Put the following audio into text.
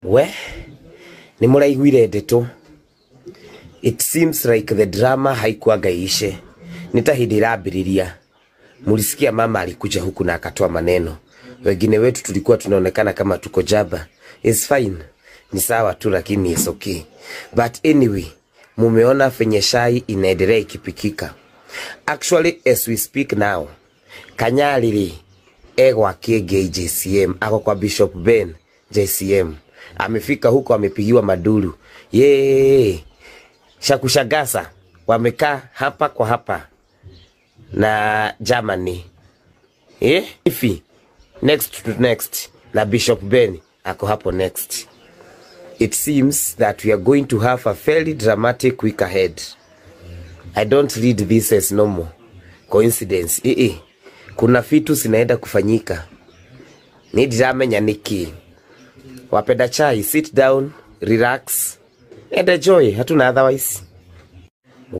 We nĩ mũraiguire ndeto. It seems like the drama haikuanga iishe, ni ta hĩndĩ ĩrambĩrĩria. Mulisikia mama alikuja huku na akatoa maneno, wengine wetu tulikuwa tunaonekana kama tuko jaba. It's fine, ni sawa tu, lakini it's okay. But anyway, mumeona venye shai inaendelea ikipikika. Actually, as we speak now, Kanyariri egwakie JCM, ako kwa Bishop Ben JCM. Amefika huko amepigiwa maduru. Yee! Shakushagasa wamekaa hapa kwa hapa na Germany. Eh? Ifi next to next na Bishop Ben ako hapo next. It seems that we are going to have a fairly dramatic week ahead. I don't read this as normal coincidence. Eh, eh. Kuna vitu zinaenda kufanyika. Ni ndiramenya niki. Wapenda chai, sit down, relax and enjoy. Hatuna otherwise.